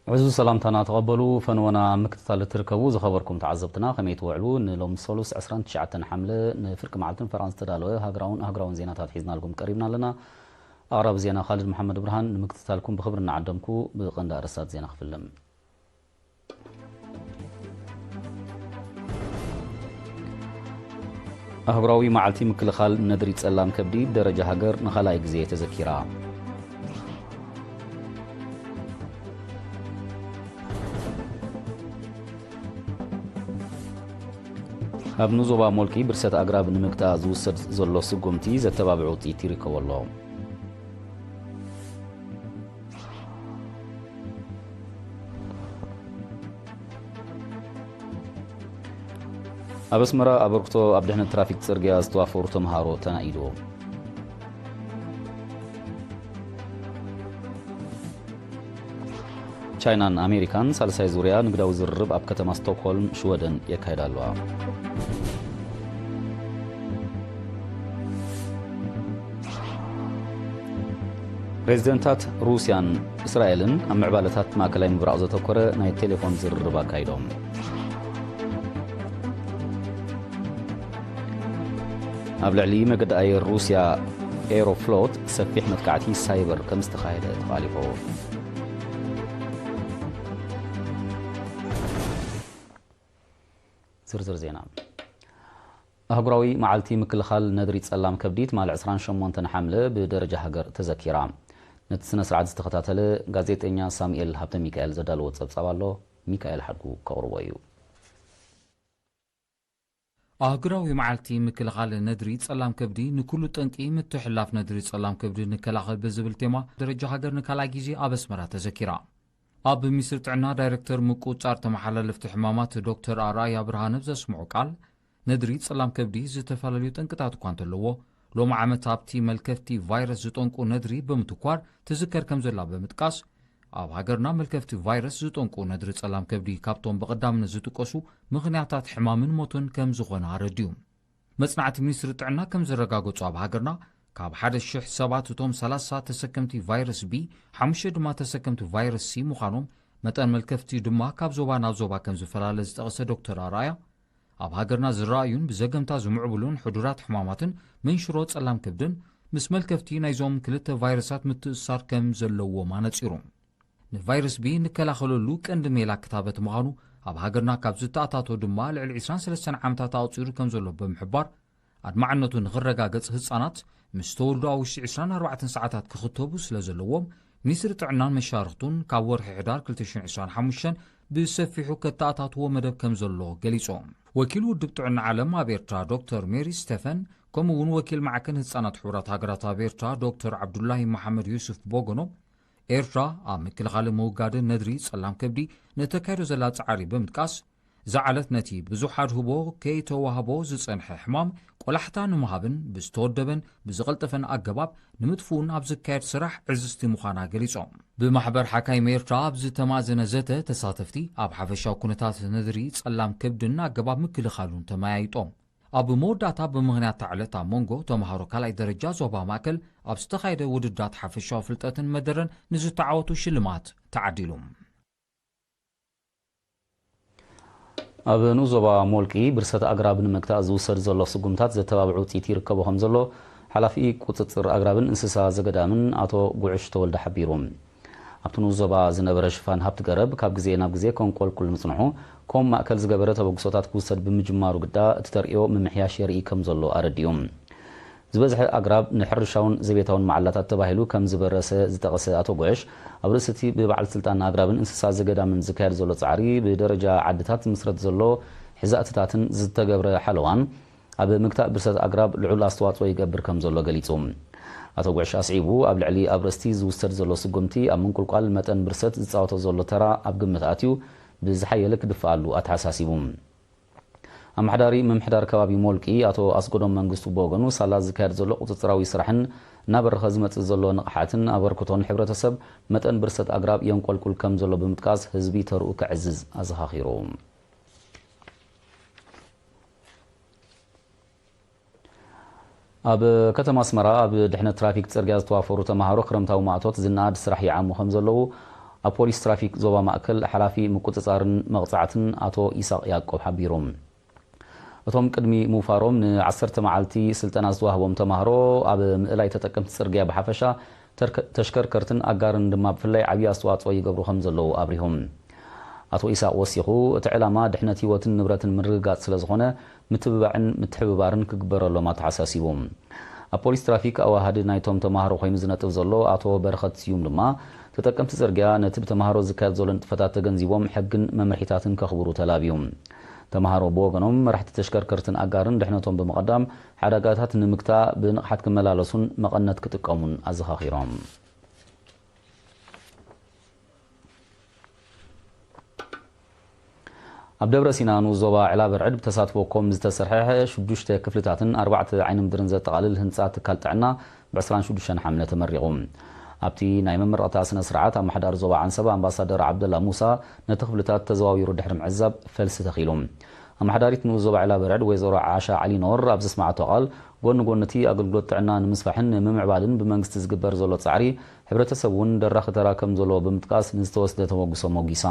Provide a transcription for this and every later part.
ዕዙዝ ሰላምታና ተቐበሉ። ፈነወና ምክትታል እትርከቡ ዝኸበርኩም ተዓዘብትና፣ ከመይ ትውዕሉ? ንሎሚ ሰሉስ ዕስራን ትሽዓተን ሓምለ ንፍርቂ መዓልትን ፈረቓን ዝተዳለወ ሃገራውን ኣህጉራውን ዜናታት ሒዝናልኩም ቀሪብና ኣለና። ኣቕራቢ ዜና ካልድ መሓመድ ብርሃን። ንምክትታልኩም ብኽብሪ እናዓደምኩ፣ ብቐንዲ ኣርእስታት ዜና ክፍልም። ኣህጉራዊ መዓልቲ ምክልኻል ነድሪ ጸላም ከብዲ ብደረጃ ሃገር ንኻልኣይ ግዜ ተዘኪራ። ኣብ ንዞባ ሞልቂ ብርሰት ኣግራብ ንምግታእ ዝውሰድ ዘሎ ስጉምቲ ዘተባብዕ ውጽኢት ይርከቦ ኣሎ። ኣብ ኣስመራ ኣበርክቶ ኣብ ድሕነት ትራፊክ ጽርግያ ዝተዋፈሩ ተምሃሮ ተናኢዱ። ቻይናን ኣሜሪካን ሳልሳይ ዙርያ ንግዳዊ ዝርርብ ኣብ ከተማ ስቶክሆልም ሽወደን የካይዳ ኣለዋ። ፕሬዚደንታት ሩስያን እስራኤልን ኣብ ምዕባለታት ማእከላይ ምብራቕ ዘተኮረ ናይ ቴሌፎን ዝርርብ ኣካይዶም። ኣብ ልዕሊ መገዲ ኣየር ሩስያ ኤሮፍሎት ሰፊሕ መጥቃዕቲ ሳይበር ከም ዝተኻየደ ተቓሊሑ። ዝርዝር ዜና። ኣህጉራዊ መዓልቲ ምክልኻል ነድሪ ጸላም ከብዲ ትማሊ ዕስራን ሸሞንተን ሓምለ ብደረጃ ሃገር ተዘኪራ። ነቲ ስነ ስርዓት ዝተኸታተለ ጋዜጠኛ ሳሙኤል ሃብተ ሚካኤል ዘዳለዎ ጸብጻብ ኣሎ። ሚካኤል ሓድጉ ከቕርቦ እዩ። ኣህጉራዊ መዓልቲ ምክልኻል ነድሪ ጸላም ከብዲ፣ ንኩሉ ጠንቂ ምትሕልላፍ ነድሪ ጸላም ከብዲ ንከላኸል ብዝብል ቴማ ደረጃ ሃገር ንካልኣይ ግዜ ኣብ ኣስመራ ተዘኪራ። ኣብ ሚኒስትሪ ጥዕና ዳይሬክተር ምቁጽጻር ተመሓላለፍቲ ሕማማት ዶክተር ኣርኣያ ብርሃነ ዘስምዖ ቃል፣ ነድሪ ጸላም ከብዲ ዝተፈላለዩ ጠንቅታት እኳ እንተለዎ፣ ሎሚ ዓመት ኣብቲ መልከፍቲ ቫይረስ ዝጠንቁ ነድሪ ብምትኳር ትዝከር ከም ዘላ ብምጥቃስ፣ ኣብ ሃገርና መልከፍቲ ቫይረስ ዝጠንቁ ነድሪ ጸላም ከብዲ ካብቶም ብቐዳምነት ዝጥቀሱ ምኽንያታት ሕማምን ሞትን ከም ዝኾነ ኣረድዩ። መጽናዕቲ ሚኒስትሪ ጥዕና ከም ዘረጋገጾ፣ ኣብ ሃገርና ካብ ሓደ ሽሕ ሰባት እቶም ሰላሳ ተሰከምቲ ቫይረስ ቢ፣ ሓሙሽተ ድማ ተሰከምቲ ቫይረስ ሲ ምዃኖም፣ መጠን መልከፍቲ ድማ ካብ ዞባ ናብ ዞባ ከም ዝፈላለ ዝጠቐሰ ዶክተር ኣርኣያ፣ ኣብ ሃገርና ዝረኣዩን ብዘገምታ ዝምዕብሉን ሕዱራት ሕማማትን መንሽሮ ጸላም ከብድን ምስ መልከፍቲ ናይዞም ክልተ ቫይረሳት ምትእስሳር ከም ዘለዎም ኣነጺሩ። ንቫይረስ ቢ እንከላኸለሉ ቀንዲ ሜላ ክታበት ምዃኑ፣ ኣብ ሃገርና ካብ ዝተኣታቶ ድማ ልዕሊ ዕስራን ሰለስተን ዓመታት ኣቑጺሩ ከም ዘሎ ብምሕባር፣ ኣድማዕነቱ ንኽረጋገጽ ህጻናት ምስ ተወልዱ ኣብ ውሽጢ ዕስራን ኣርባዕተን ሰዓታት ክኽተቡ ስለ ዘለዎም፣ ሚኒስትሪ ጥዕናን መሻርኽቱን ካብ ወርሒ ሕዳር ክልተ ሽሕን ዕስራን ሓሙሽተን ብሰፊሑ ከተኣታትዎ መደብ ከም ዘሎ ገሊጾም። ወኪል ውድብ ጥዕና ዓለም ኣብ ኤርትራ ዶክተር ሜሪ ስቴፈን፣ ከምኡ እውን ወኪል ማዕከን ህጻናት ሕቡራት ሃገራት ኣብ ኤርትራ ዶክተር ዓብዱላሂ መሓመድ ዩሱፍ ብወገኖም፣ ኤርትራ ኣብ ምክልኻልን ምውጋድን ነድሪ ጸላም ከብዲ ንተካይዶ ዘላ ጻዕሪ ብምጥቃስ፣ ዝዓለት ነቲ ብዙሕ ኣድህቦ ከይተዋህቦ ዝጸንሐ ሕማም ቆላሕታ ንምሃብን ብዝተወደበን ብዝቐልጠፈን ኣገባብ ንምጥፍኡን ኣብ ዝካየድ ስራሕ ዕዝዝቲ ምዃና ገሊጾም። ብማሕበር ሓካይም ኤርትራ ኣብ ዝተማእዘነ ዘተ፣ ተሳተፍቲ ኣብ ሓፈሻዊ ኩነታት ነድሪ ጸላም ከብድን ኣገባብ ምክልኻሉን ተመያይጦም። ኣብ መወዳእታ፣ ብምኽንያት እታ ዕለት ኣብ መንጎ ተምሃሮ ካልኣይ ደረጃ ዞባ ማእከል ኣብ ዝተኻየደ ውድድራት ሓፈሻዊ ፍልጠትን መደረን ንዝተዓወቱ ሽልማት ተዓዲሉ። ኣብ ንኡስ ዞባ ሞልቂ ብርሰት ኣግራብ ንምግታእ ዝውሰድ ዘሎ ስጉምታት ዘተባብዕ ውፅኢት ይርከቦ ከም ዘሎ ሓላፊ ቁፅፅር ኣግራብን እንስሳ ዘገዳምን ኣቶ ጉዕሽ ተወልደ ሓቢሩ። ኣብቲ ንኡስ ዞባ ዝነበረ ሽፋን ሃብቲ ገረብ ካብ ግዜ ናብ ግዜ ከንቆልቁል ምፅንሑ፣ ከምኡ ማእከል ዝገበረ ተበግሶታት ክውሰድ ብምጅማሩ ግዳ፣ እቲ ተርእዮ ምምሕያሽ የርኢ ከም ዘሎ ኣረዲኡ። ዝበዝሐ ኣግራብ ንሕርሻውን ዘቤታውን መዓላታት ተባሂሉ ከም ዝበረሰ ዝጠቐሰ ኣቶ ጉዕሽ፣ ኣብ ርእሲ እቲ ብበዓል ስልጣን ኣግራብን እንስሳ ዘገዳምን ዝካየድ ዘሎ ጻዕሪ፣ ብደረጃ ዓድታት ዝምስረት ዘሎ ሕዛእትታትን ዝተገብረ ሓለዋን፣ ኣብ ምግታእ ብርሰት ኣግራብ ልዑል ኣስተዋጽኦ ይገብር ከም ዘሎ ገሊጹ። ኣቶ ጉዕሽ ኣስዒቡ፣ ኣብ ልዕሊ ኣብ ርእስቲ ዝውሰድ ዘሎ ስጉምቲ፣ ኣብ ምንቁልቋል መጠን ብርሰት ዝጻወቶ ዘሎ ተራ ኣብ ግምት ኣትዩ፣ ብዝሓየለ ክድፍኣሉ ኣተሓሳሲቡ። ኣመሓዳሪ ምምሕዳር ከባቢ ሞልቂ ኣቶ ኣስጎዶም መንግስቱ ብወገኑ፣ ሳላ ዝካየድ ዘሎ ቁፅፅራዊ ስራሕን እናበረኸ ዝመፅእ ዘሎ ንቕሓትን ኣበርክቶን ሕብረተሰብ፣ መጠን ብርሰት ኣግራብ የንቆልቁል ከም ዘሎ ብምጥቃስ፣ ህዝቢ ተርኡ ከዕዝዝ ኣዘኻኺሩ። ኣብ ከተማ ኣስመራ ኣብ ድሕነት ትራፊክ ጽርግያ ዝተዋፈሩ ተምሃሮ ክረምታዊ ማእቶት ዝነኣድ ስራሕ ይዓሙ ከም ዘለዉ ኣብ ፖሊስ ትራፊክ ዞባ ማእከል ሓላፊ ምቁጽጻርን መቕጻዕትን ኣቶ ኢሳቕ ያዕቆብ ሓቢሩ። እቶም ቅድሚ ምውፋሮም ንዓሰርተ መዓልቲ ስልጠና ዝተዋህቦም ተማሃሮ ኣብ ምእላይ ተጠቀምቲ ጽርግያ ብሓፈሻ፣ ተርከ-፣ ተሽከርከርትን ኣጋርን ድማ ብፍላይ ዓብዪ ኣስተዋጽኦ ይገብሩ ከም ዘለዉ ኣብሪሆም። ኣቶ ኢሳቕ ወሲኹ፣ እቲ ዕላማ ድሕነት ህይወትን ንብረትን ምርግጋጽ ስለ ዝኾነ፣ ምትብባዕን ምትሕብባርን ክግበረሎም ኣተሓሳሲቡ። ኣብ ፖሊስ ትራፊክ ኣዋሃዲ ናይቶም ተማሃሮ ኮይኑ ዝነጥፍ ዘሎ ኣቶ በረኸት ስዩም ድማ፣ ተጠቀምቲ ጽርግያ ነቲ ብተማሃሮ ዝካየድ ዘሎ ንጥፈታት ተገንዚቦም ሕግን መምርሒታትን ከኽብሩ ተላብዩ። ተማሃሮ ብወገኖም፣ መራሕቲ ተሽከርከርትን ኣጋርን ድሕነቶም ብምቕዳም፣ ሓደጋታት ንምግታእ ብንቕሓት ክመላለሱን መቐነት ክጥቀሙን ኣዘኻኺሮም። ኣብ ደብረ ሲና ንኡስ ዞባ ዕላበርዕድ ብተሳትፎ ኮም ዝተሰርሐ ሽዱሽተ ክፍልታትን ኣርባዕተ ዓይኒ ምድርን ዘጠቓልል ህንጻ ትካል ጥዕና ብ ዕስራን ሽዱሽተን ሓምለ ተመሪቑ። ኣብቲ ናይ መመረቕታ ስነ ስርዓት ኣመሓዳሪ ዞባ ዓንሰባ ኣምባሳደር ዓብደላ ሙሳ ነቲ ክፍልታት ተዘዋዊሩ ድሕሪ ምዕዛብ ፈልሲ ተኺሉ። ኣመሓዳሪት ንኡስ ዞባ ዕላበርዕድ ወይዘሮ ዓሻ ዓሊኖር ኣብ ዘስማዓቶ ቃል፣ ጎኒ ጎኒ እቲ ኣገልግሎት ጥዕና ንምስፋሕን ንምምዕባልን ብመንግስቲ ዝግበር ዘሎ ጻዕሪ፣ ሕብረተሰብ እውን ደራኺ ተራ ከም ዘለዎ ብምጥቃስ፣ ንዝተወስደ ተበግሶ ሞጊሳ።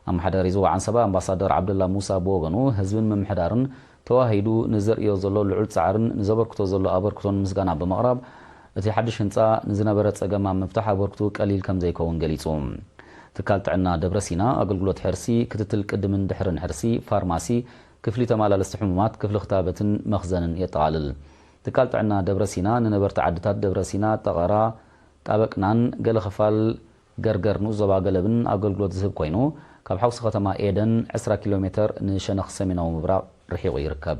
ኣመሓዳሪ ዞባ ዓንሰባ ኣምባሳደር ዓብደላ ሙሳ ብወገኑ፣ ህዝብን ምምሕዳርን ተዋሂዱ ንዘርእዮ ዘሎ ልዑል ጻዕርን ንዘበርክቶ ዘሎ ኣበርክቶን ምስጋና ብምቕራብ፣ እቲ ሓድሽ ህንጻ ንዝነበረ ጸገም ኣብ ምፍታሕ ኣበርክቱ ቀሊል ከም ዘይከውን ገሊጹ። ትካል ጥዕና ደብረ ሲና ኣገልግሎት ሕርሲ፣ ክትትል ቅድምን ድሕርን ሕርሲ፣ ፋርማሲ፣ ክፍሊ ተመላለስቲ ሕሙማት፣ ክፍሊ ክታበትን መኽዘንን የጠቓልል። ትካል ጥዕና ደብረ ሲና ንነበርቲ ዓድታት ደብረ ሲና፣ ጠቐራ፣ ጣበቅናን ገለ ክፋል ገርገር ንኡስ ዞባ ገለብን ኣገልግሎት ዝህብ ኮይኑ፣ ካብ ሓውሲ ከተማ ኤደን ዕስራ ኪሎ ሜተር ንሸነኽ ሰሜናዊ ምብራቕ ርሒቑ ይርከብ።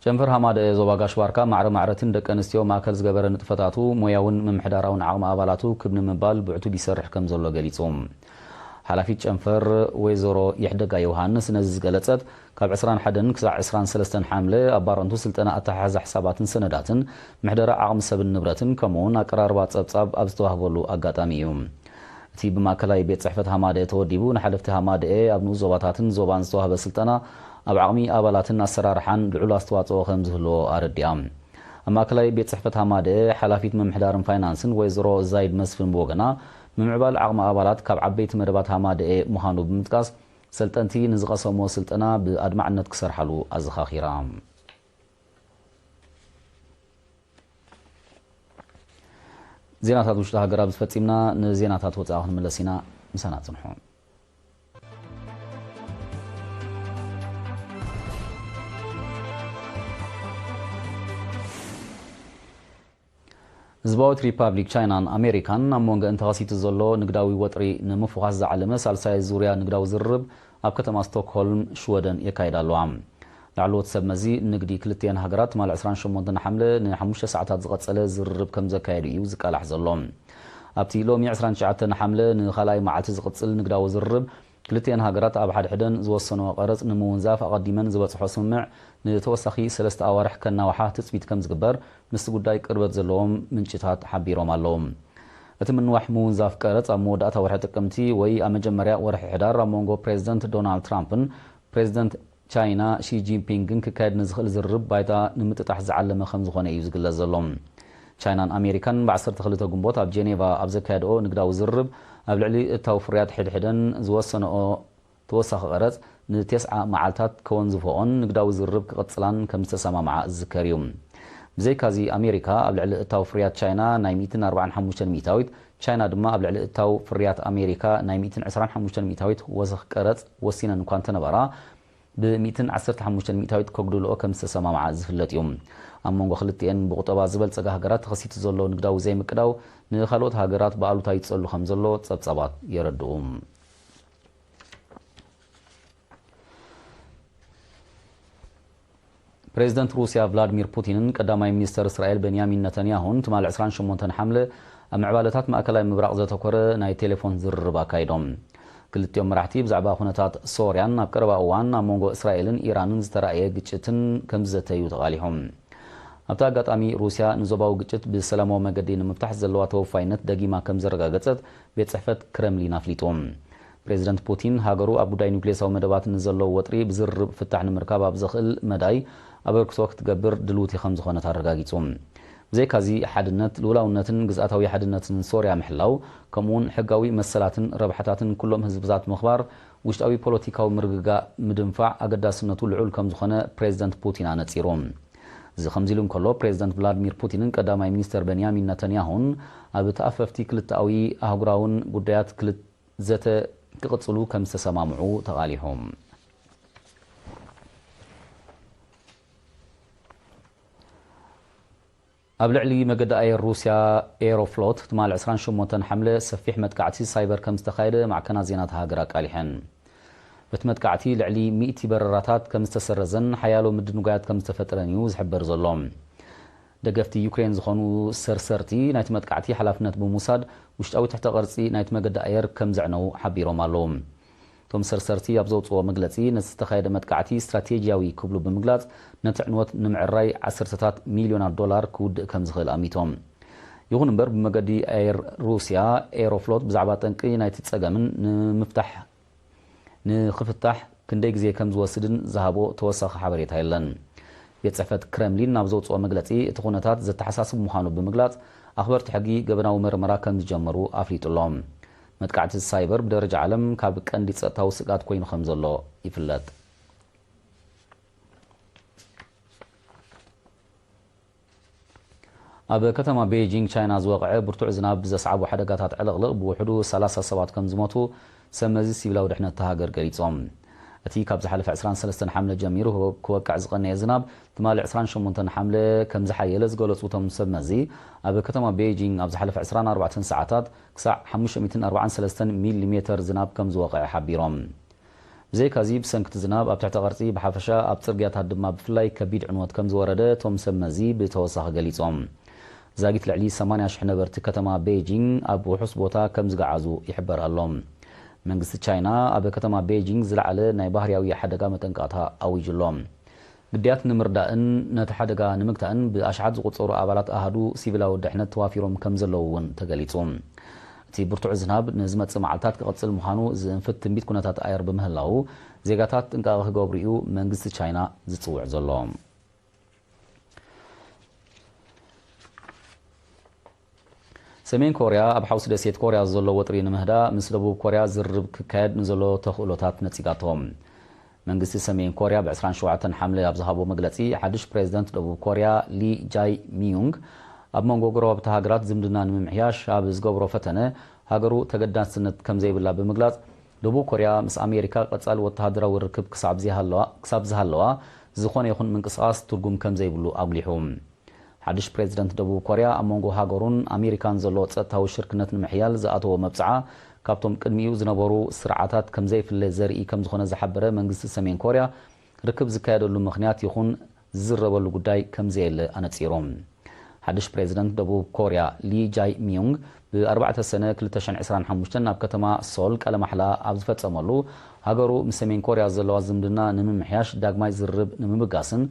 ጨንፈር ሃማደኤ ዞባ ጋሽ ባርካ ማዕረ ማዕረትን ደቂ ኣንስትዮ ማእከል ዝገበረ ንጥፈታቱ፣ ሞያውን ምምሕዳራውን ዓቕሚ ኣባላቱ ክብ ንምባል ብዕቱብ ይሰርሕ ከም ዘሎ ገሊጹ። ሓላፊት ጨንፈር ወይዘሮ ይሕደጋ ዮሃንስ ነዚ ዝገለጸት፣ ካብ ዕስራን ሓደን ክሳዕ ዕስራን ሰለስተን ሓምለ ኣብ ባረንቱ ስልጠና ኣተሓሕዛ ሕሳባትን ሰነዳትን፣ ምሕደራ ዓቕሚ ሰብን ንብረትን፣ ከምኡውን ኣቀራርባ ጸብጻብ ኣብ ዝተዋህበሉ ኣጋጣሚ እዩ። እቲ ብማእከላይ ቤት ጽሕፈት ሃማደኤ ተወዲቡ፣ ንሓለፍቲ ሃማደኤ ኣብ ንኡስ ዞባታትን ዞባን ዝተዋህበ ስልጠና፣ ኣብ ዓቕሚ ኣባላትን ኣሰራርሓን ልዑል ኣስተዋጽኦ ከም ዝህልዎ ኣረዲኣ። ኣብ ማእከላይ ቤት ጽሕፈት ሃማደኤ ሓላፊት ምምሕዳርን ፋይናንስን ወይዘሮ ዛይድ መስፍን ብወገና፣ ምምዕባል ዓቕሚ ኣባላት ካብ ዓበይቲ መደባት ሃማደኤ ምዃኑ ብምጥቃስ፣ ሰልጠንቲ ንዝቐሰምዎ ስልጠና ብኣድማዕነት ክሰርሓሉ ኣዘኻኺራ። ዜናታት ውሽጢ ሃገር ኣብዚ ፈጺምና። ንዜናታት ወጻኢ ክንምለስ ኢና። ምሳና ጽንሑ። ህዝባዊት ሪፓብሊክ ቻይናን ኣሜሪካን ኣብ መንጎኣን ተኸሲቱ ዘሎ ንግዳዊ ወጥሪ ንምፍዃስ ዝዓለመ ሳልሳይ ዙርያ ንግዳዊ ዝርርብ ኣብ ከተማ ስቶክሆልም ሽወደን የካይዳ ኣለዋ። ላዕለዎት ሰብ መዚ ንግዲ ክልቲኤን ሃገራት ትማሊ ዕስራን ሸሞንተን ሓምለ ንሓሙሽተ ሰዓታት ዝቐጸለ ዝርርብ ከም ዘካየዱ እዩ ዝቃላሕ ዘሎ። ኣብቲ ሎሚ ዕስራን ትሽዓተን ሓምለ ንኻልኣይ መዓልቲ ዝቕጽል ንግዳዊ ዝርርብ፣ ክልቲኤን ሃገራት ኣብ ሓድሕደን ዝወሰንኦ ቀረጽ ንምውንዛፍ ኣቐዲመን ዝበጽሖ ስምምዕ ንተወሳኺ ሰለስተ ኣዋርሕ ከናውሓ ትጽቢት ከም ዝግበር ምስቲ ጉዳይ ቅርበት ዘለዎም ምንጭታት ሓቢሮም ኣለዉ። እቲ ምንዋሕ ምውንዛፍ ቀረጽ ኣብ መወዳእታ ወርሒ ጥቅምቲ ወይ ኣብ መጀመርያ ወርሒ ሕዳር ኣብ መንጎ ፕሬዝደንት ዶናልድ ትራምፕን ፕሬዝደንት ቻይና ሺ ጂንፒንግን ክካየድ ንዝኽእል ዝርርብ ባይታ ንምጥጣሕ ዝዓለመ ከም ዝኾነ እዩ ዝግለጽ ዘሎ። ቻይናን ኣሜሪካን ብ ዓሰርተ ክልተ ግንቦት ኣብ ጄኔቫ ኣብ ዘካየድኦ ንግዳዊ ዝርርብ፣ ኣብ ልዕሊ እታው ፍርያት ሕድሕደን ዝወሰንኦ ተወሳኺ ቀረጽ ንቴስዓ መዓልታት ከወንዝፈኦን ንግዳዊ ዝርርብ ክቕጽላን ከም ዝተሰማምዓ ዝዝከር እዩ። ብዘይካዚ፣ ኣሜሪካ ኣብ ልዕሊ እታው ፍርያት ቻይና ናይ ሚእትን ኣርባዓን ሓሙሽተን ሚእታዊት፣ ቻይና ድማ ኣብ ልዕሊ እታው ፍርያት ኣሜሪካ ናይ ሚእትን ዕስራን ሓሙሽተን ሚእታዊት ወሰኽ ቀረጽ ወሲነን እኳ እንተነበራ፣ ብ ሚእትን ዓሰርተ ሓሙሽተን ሚእታዊት ከጉድልኦ ከም ዝተሰማምዓ ዝፍለጥ እዩ። ኣብ መንጎ ክልቲኤን ብቁጠባ ዝበልጸጋ ሃገራት ተኸሲቱ ዘሎ ንግዳዊ ዘይምቅዳው፣ ንኻልኦት ሃገራት ብኣሉታ ይጸሉ ከም ዘሎ ጸብጻባት የረድኡ። ፕሬዝደንት ሩስያ ቭላድሚር ፑቲንን ቀዳማይ ሚኒስተር እስራኤል ቤንያሚን ነተንያሁን ትማሊ ዕስራን ሸሞንተን ሓምለ ኣብ ምዕባለታት ማእከላይ ምብራቕ ዘተኮረ ናይ ቴሌፎን ዝርርብ ኣካይዶም። ክልቲኦም መራሕቲ ብዛዕባ ኩነታት ሶርያን ኣብ ቀረባ እዋን ኣብ መንጎ እስራኤልን ኢራንን ዝተራእየ ግጭትን ከም ዝዘተዩ ተቓሊሖም። ኣብቲ ኣጋጣሚ፣ ሩስያ ንዞባዊ ግጭት ብሰላማዊ መገዲ ንምፍታሕ ዘለዋ ተወፋይነት ደጊማ ከም ዘረጋገጸት ቤት ጽሕፈት ክረምሊን ኣፍሊጡ። ፕሬዝደንት ፑቲን፣ ሃገሩ ኣብ ጉዳይ ኒውክሌሳዊ መደባት ንዘለዎ ወጥሪ ብዝርርብ ፍታሕ ንምርካብ ኣብ ዘኽእል መዳይ ኣበርክቶ ክትገብር ድልውቲ ከም ዝኾነት ኣረጋጊጹ። ብዘይካዚ ሓድነት፣ ልኡላውነትን ግዝኣታዊ ሓድነትን ሶርያ ምሕላው፣ ከምኡውን ሕጋዊ መሰላትን ረብሓታትን ኩሎም ህዝብታት ምኽባር፣ ውሽጣዊ ፖለቲካዊ ምርግጋእ ምድንፋዕ ኣገዳስነቱ ልዑል ከም ዝኾነ ፕሬዝደንት ፑቲን ኣነጺሩ። እዚ ከምዚ ኢሉ እንከሎ፣ ፕሬዝደንት ቭላድሚር ፑቲንን ቀዳማይ ሚኒስተር በንያሚን ነተንያሁን ኣብ ተኣፈፍቲ ክልተኣዊ ኣህጉራውን ጉዳያት ክል-፣ ዘተ ክቕጽሉ ከም ዝተሰማምዑ ተቓሊሑ። ኣብ ልዕሊ መገዲ ኣየር ሩስያ ኤሮፍሎት ትማሊ ዕስራን ሸሞንተን ሓምለ ሰፊሕ መጥቃዕቲ ሳይበር ከም ዝተኻየደ ማዕከናት ዜና እታ ሃገር ኣቃሊሐን። በቲ መጥቃዕቲ ልዕሊ ሚእቲ በረራታት ከም ዝተሰረዘን ሓያሎ ምድንጓያት ከም ዝተፈጠረን እዩ ዝሕበር ዘሎ። ደገፍቲ ዩክሬን ዝኾኑ ሰርሰርቲ ናይቲ መጥቃዕቲ ሓላፍነት ብምውሳድ ውሽጣዊ ትሕተ ቅርጺ ናይቲ መገዲ ኣየር ከም ዘዕነዉ ሓቢሮም ኣለዉ። እቶም ሰርሰርቲ ኣብ ዘውፅዎ መግለፂ፣ ነቲ ዝተኻየደ መጥቃዕቲ ስትራቴጂያዊ ክብሉ ብምግላፅ፣ ነቲ ዕንወት ንምዕራይ ዓሰርተታት ሚልዮናት ዶላር ክውድእ ከም ዝኽእል ኣሚቶም። ይኹን እምበር፣ ብመገዲ ኣየር ሩስያ ኤሮፍሎት ብዛዕባ ጠንቂ ናይቲ ጸገምን ንምፍታሕ፣ ንኽፍታሕ ክንደይ ግዜ ከም ዝወስድን ዝሃቦ ተወሳኺ ሓበሬታ የለን። ቤት ጽሕፈት ክረምሊን ናብ ዘውጽኦ መግለጺ፣ እቲ ኩነታት ዘተሓሳስብ ምዃኑ ብምግላጽ፣ ኣኽበርቲ ሕጊ ገበናዊ መርመራ ከም ዝጀመሩ ኣፍሊጡ ኣሎ። መጥቃዕቲ ሳይበር ብደረጃ ዓለም ካብ ቀንዲ ጸጥታዊ ስግኣት ኮይኑ ከም ዘሎ ይፍለጥ። ኣብ ከተማ ቤይጂንግ ቻይና ዝወቕዐ ብርቱዕ ዝናብ ብዘስዓቦ ሓደጋታት ዕልቕልቕ ብውሕዱ ሰላሳ ሰባት ከም ዝሞቱ ሰብ መዚ ሲቪላዊ ድሕነት እታ ሃገር ገሊጾም። እቲ ካብ ዝሓለፈ ዕስራን ሰለስተን ሓምለ ጀሚሩ ክወቅዕ ዝቐነየ ዝናብ ትማሊ ዕስራን ሸሞንተን ሓምለ ከም ዝሓየለ ዝገለጹ እቶም ሰብ መዚ፣ ኣብ ከተማ ቤይጂንግ ኣብ ዝሓለፈ ዕስራን ኣርባዕተን ሰዓታት ክሳዕ ሓሙሽተ ሚእትን ኣርባዓን ሰለስተን ሚሊ ሜተር ዝናብ ከም ዝወቕዐ ሓቢሮም። ብዘይካዚ፣ ብሰንኪ እቲ ዝናብ ኣብ ትሕተ ቅርጺ ብሓፈሻ፣ ኣብ ጽርግያታት ድማ ብፍላይ ከቢድ ዕንወት ከም ዝወረደ እቶም ሰብ መዚ ብተወሳኺ ገሊጾም። ዛጊት ልዕሊ ሰማንያ ሽሕ ነበርቲ ከተማ ቤይጂንግ ኣብ ውሑስ ቦታ ከም ዝገዓዙ ይሕበር ኣሎ። መንግስቲ ቻይና ኣብ ከተማ ቤይጂንግ ዝለዓለ ናይ ባህርያዊ ሓደጋ መጠንቀቕታ ኣዊጁ ኣሎ። ግዳያት ንምርዳእን ነቲ ሓደጋ ንምግታእን ብኣሽሓት ዝቑጸሩ ኣባላት ኣሃዱ ሲቪላዊ ድሕነት ተዋፊሮም ከም ዘለዉ እውን ተገሊጹ። እቲ ብርቱዕ ዝናብ ንዝመጽእ መዓልታት ክቕጽል ምዃኑ ዝእንፍት ትንቢት ኩነታት ኣየር ብምህላዉ፣ ዜጋታት ጥንቃቐ ክገብሩ እዩ መንግስቲ ቻይና ዝጽውዕ ዘሎ። ሰሜን ኮርያ ኣብ ሓውሲ ደሴት ኮርያ ዘሎ ወጥሪ ንምህዳእ ምስ ደቡብ ኮርያ ዝርርብ ክካየድ ንዘሎ ተኽእሎታት ነጺጋቶ። መንግስቲ ሰሜን ኮርያ ብ ዕስራን ሸውዓተን ሓምለ ኣብ ዝሃቦ መግለጺ፣ ሓድሽ ፕሬዝደንት ደቡብ ኮርያ ሊ ጃይ ሚዩንግ ኣብ መንጎ ጎረባብቲ ሃገራት ዝምድና ንምምሕያሽ ኣብ ዝገብሮ ፈተነ፣ ሃገሩ ተገዳስነት ከም ዘይብላ ብምግላጽ፣ ደቡብ ኮርያ ምስ ኣሜሪካ ቀጻሊ ወተሃደራዊ ርክብ ክሳብ ዘይሃለዋ-፣ ክሳብ ዝሃለዋ፣ ዝኾነ ይኹን ምንቅስቓስ ትርጉም ከም ዘይብሉ ኣጉሊሑ። ሓድሽ ፕሬዝደንት ደቡብ ኮርያ፣ ኣብ መንጎ ሃገሩን ኣሜሪካን ዘሎ ጸጥታዊ ሽርክነት ንምሕያል ዝኣተዎ መብጽዓ፣ ካብቶም ቅድሚኡ ዝነበሩ ስርዓታት ከም ዘይፍለ ዘርኢ ከም ዝኾነ ዝሓበረ መንግስቲ ሰሜን ኮርያ፣ ርክብ ዝካየደሉ ምኽንያት ይኹን ዝዝረበሉ ጉዳይ ከም ዘየለ ኣነጺሩ። ሓድሽ ፕሬዝደንት ደቡብ ኮርያ ሊ ጃይ ሚዩንግ፣ ብ ኣርባዕተ ሰነ ክልተ ሽሕን ዕስራን ሓሙሽተን ኣብ ከተማ ሶል ቃለ ማሕላ ኣብ ዝፈጸመሉ፣ ሃገሩ ምስ ሰሜን ኮርያ ዘለዋ ዝምድና ንምምሕያሽ፣ ዳግማይ ዝርርብ ንምብጋስን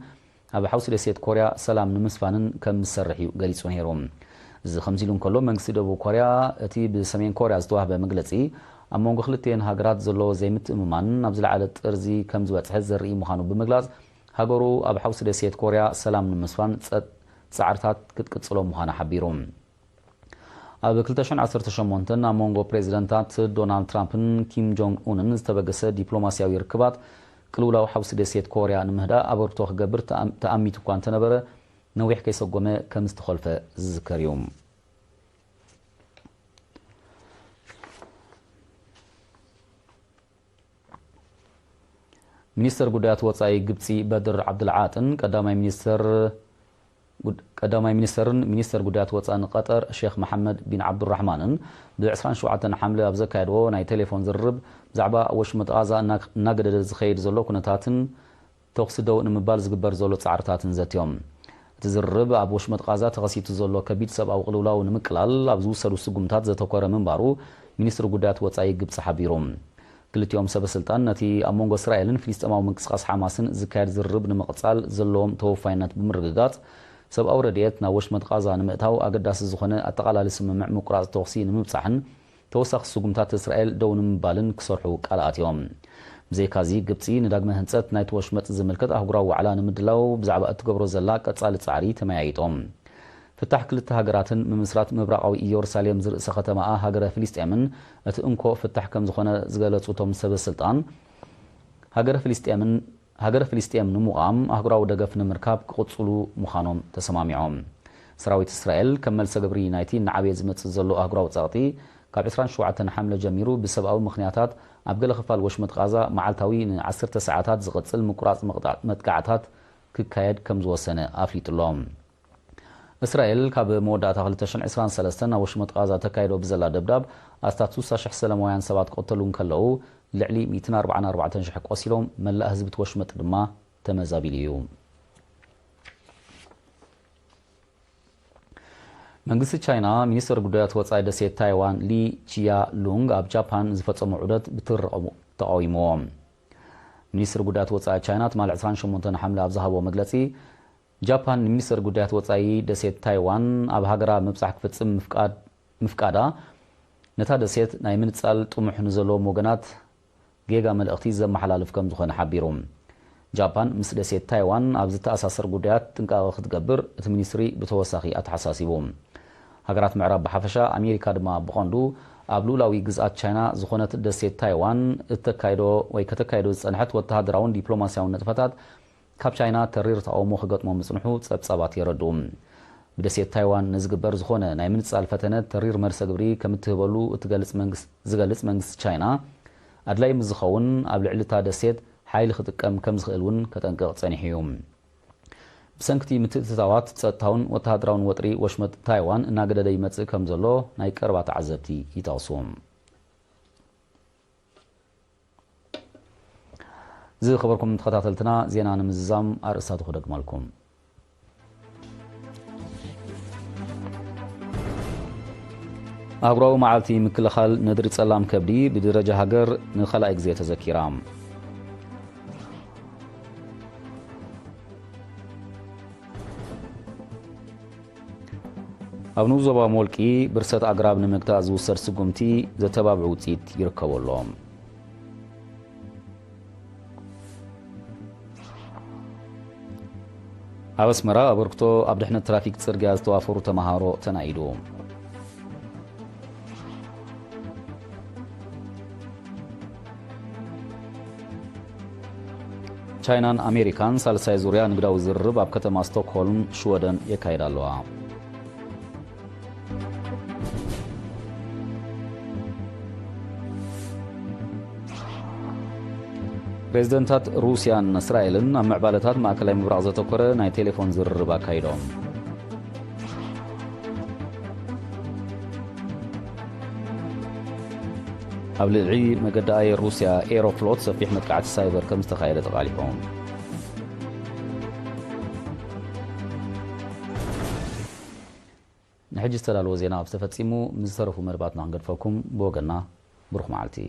ኣብ ሓውሲ ደሴት ኮርያ ሰላም ንምስፋንን ከም ዝሰርሕ እዩ ገሊጹ ነይሩ። እዚ ከምዚ ኢሉ እንከሎ፣ መንግስቲ ደቡብ ኮርያ እቲ ብሰሜን ኮርያ ዝተዋህበ መግለጺ፣ ኣብ መንጎ ክልቲኤን ሃገራት ዘሎ ዘይምትእምማን ናብ ዝለዓለ ጥርዚ ከም ዝበጽሐ ዘርኢ ምዃኑ ብምግላጽ፣ ሃገሩ ኣብ ሓውሲ ደሴት ኮርያ ሰላም ንምስፋን ጸ-፣ ጻዕርታት ክትቅጽሎ ምዃና ሓቢሩ። ኣብ ክልተ ሽሕን ዓሰርተ ሸሞንተን ኣብ መንጎ ፕሬዝደንታት ዶናልድ ትራምፕን ኪም ጆንግ ኡንን ዝተበገሰ ዲፕሎማስያዊ ርክባት፣ ቅልውላው ሓውሲ ደሴት ኮርያ ንምህዳእ ኣበርክቶ ክገብር ተኣም-፣ ተኣሚቱ እኳ እንተነበረ፣ ነዊሕ ከይሰጎመ ከም ዝተኾልፈ ዝዝከር እዩ። ሚኒስተር ጉዳያት ወጻኢ ግብጺ በድር ዓብዱልዓጥን ቀዳማይ ሚኒስተር ጉድ-፣ ቀዳማይ ሚኒስተርን ሚኒስተር ጉዳያት ወጻእን ቀጠር ሼኽ መሓመድ ቢን ዓብዱራሕማንን ብ ዕስራን ሸውዓተን ሓምለ ኣብ ዘካየድዎ ናይ ቴሌፎን ዝርርብ፣ ብዛዕባ ወሽመጥ ቓዛ እና-፣ እናገደደ ዝኸይድ ዘሎ ኩነታትን ተኹሲ ደው ንምባል ዝግበር ዘሎ ጻዕርታትን ዘትዮም። እቲ ዝርርብ፣ ኣብ ወሽመጥ ቓዛ ተኸሲቱ ዘሎ ከቢድ ሰብኣዊ ቅልውላው ንምቅላል ኣብ ዝውሰዱ ስጉምታት ዘተኮረ ምንባሩ ሚኒስትሪ ጉዳያት ወጻኢ ግብጺ ሓቢሩ። ክልቲኦም ሰበ ስልጣን፣ ነቲ ኣብ መንጎ እስራኤልን ፍልስጤማዊ ምንቅስቓስ ሓማስን ዝካየድ ዝርርብ ንምቕጻል ዘለዎም ተወፋይነት ብምርግጋጽ፣ ሰብኣዊ ረድኤት ናብ ወሽመጥ ቓዛ ንምእታው ኣገዳሲ ዝኾነ ኣጠቓላሊ ስምምዕ ምቁራጽ ተኹሲ ንምብጻሕን ተወሳኺ ስጉምታት እስራኤል ደው ንምባልን ክሰርሑ ቃል ኣትዮም። ብዘይካዚ፣ ግብጺ ንዳግመ ህንጸት ናይቲ ወሽመጥ ዝምልከት ኣህጉራዊ ዋዕላ ንምድላው ብዛዕባ እትገብሮ ዘላ ቀጻሊ ጻዕሪ ተመያይጦም። ፍታሕ ክልተ ሃገራትን ምምስራት ምብራቓዊ ኢየሩሳሌም ዝርእሰ ከተማኣ ሃገረ ፍልስጤምን እቲ እንኮ ፍታሕ ከም ዝኾነ ዝገለጹ እቶም ሰበ ስልጣን፣ ሃገረ ፍልስጤምን ሃገረ ፍልስጤም ንምቋም ኣህጉራዊ ደገፍ ንምርካብ ክቕጽሉ ምዃኖም ተሰማሚዖም። ሰራዊት እስራኤል ከም መልሰ ግብሪ ናይቲ እናዓበየ ዝመጽእ ዘሎ ኣህጉራዊ ጸቕጢ፣ ካብ ዕስራን ሸውዓተን ሓምለ ጀሚሩ ብሰብኣዊ ምኽንያታት ኣብ ገለ ክፋል ወሽመጥ ቓዛ መዓልታዊ ንዓሰርተ ሰዓታት ዝቕጽል ምቁራጽ መቕጣ-፣ መጥቃዕታት ክካየድ ከም ዝወሰነ ኣፍሊጡ ኣሎ። እስራኤል ካብ መወዳእታ ክልተ ሽሕን ዕስራን ሰለስተን ኣብ ወሽመጥ ቓዛ ተካይዶ ብዘላ ደብዳብ ኣስታት ስሳ ሽሕ ሰላማውያን ሰባት ክቕተሉ እንከለዉ፣ ልዕሊ ሚእትን ኣርባዓን ኣርባዕተን ሽሕ ቆሲሎም፣ መላእ ህዝቢ እቲ ወሽመጥ ድማ ተመዛቢሉ እዩ። መንግስቲ ቻይና፣ ሚኒስትር ጉዳያት ወጻኢ ደሴት ታይዋን ሊ ቺያ ሉንግ ኣብ ጃፓን ዝፈጸሞ ዑደት ብትሪ ተቓዊምዎ። ሚኒስትር ጉዳያት ወጻኢ ቻይና ትማሊ ዕስራን ሸሞንተን ሓምለ ኣብ ዝሃቦ መግለጺ፣ ጃፓን ንሚኒስትር ጉዳያት ወጻኢ ደሴት ታይዋን ኣብ ሃገራ ምብጻሕ ክፍጽም ምፍቃድ-፣ ምፍቃዳ፣ ነታ ደሴት ናይ ምንጻል ጥሙሕ ንዘለዎም ወገናት ጌጋ መልእኽቲ ዘመሓላልፍ ከም ዝኾነ ሓቢሩ። ጃፓን ምስ ደሴት ታይዋን ኣብ ዝተኣሳሰር ጉዳያት ጥንቃቐ ክትገብር እቲ ሚኒስትሪ ብተወሳኺ ኣተሓሳሲቡ። ሃገራት ምዕራብ ብሓፈሻ፣ ኣሜሪካ ድማ ብቐንዱ፣ ኣብ ልኡላዊ ግዝኣት ቻይና ዝኾነት ደሴት ታይዋን እተካይዶ ወይ ከተካይዶ ዝጸንሐት ወተሃደራውን ዲፕሎማስያውን ንጥፈታት ካብ ቻይና ተሪር ተቓውሞ ክገጥሞ ምጽንሑ ጸብጻባት የረድኡ። ብደሴት ታይዋን ንዝግበር ዝኾነ ናይ ምንጻል ፈተነ ተሪር መልሰ ግብሪ ከም እትህበሉ እትገልጽ መንግስ-፣ ዝገልጽ መንግስቲ ቻይና፣ ኣድላይ ምስ ዝኸውን ኣብ ልዕሊ እታ ደሴት ሓይሊ ክጥቀም ከም ዝኽእል እውን ከጠንቅቕ ጸኒሑ እዩ። ብሰንክቲ ምትእትታዋት ጸጥታውን ወተሃደራውን ወጥሪ ወሽመጥ ታይዋን እናገደደ ይመጽእ ከም ዘሎ ናይ ቀረባ ተዓዘብቲ ይጠቕሱ። ዝኸበርኩም ተኸታተልትና፣ ዜና ንምዝዛም ኣርእስታቱ ክደግመልኩም። ኣህጉራዊ መዓልቲ ምክልኻል ነድሪ ጸላም ከብዲ ብደረጃ ሃገር ንኻልኣይ ግዜ ተዘኪራ። ኣብ ንኡስ ዞባ ሞልቂ ብርሰት ኣግራብ ንምግታእ ዝውሰድ ስጉምቲ ዘተባብዕ ውጽኢት ይርከቦ ኣሎ። ኣብ ኣስመራ ኣበርክቶ ኣብ ድሕነት ትራፊክ ጽርግያ ዝተዋፈሩ ተመሃሮ ተናኢዱ። ቻይናን ኣሜሪካን ሳልሳይ ዙርያ ንግዳዊ ዝርርብ ኣብ ከተማ ስቶክሆልም ሽወደን የካይዳ ኣለዋ። ፕሬዝደንታት ሩስያን እስራኤልን ኣብ ምዕባለታት ማእከላይ ምብራቕ ዘተኮረ ናይ ቴሌፎን ዝርርብ ኣካይዶም። ኣብ ልዕሊ መገዲ ኣየር ሩስያ ኤሮፍሎት ሰፊሕ መጥቃዕቲ ሳይበር ከም ዝተኻየደ ተቓሊሑ። ንሕጂ ዝተዳለወ ዜና ኣብ ዝተፈጺሙ፣ ምስ ዝተረፉ መደባትና ክንገድፈኩም። ብወገንና ብሩኽ መዓልቲ።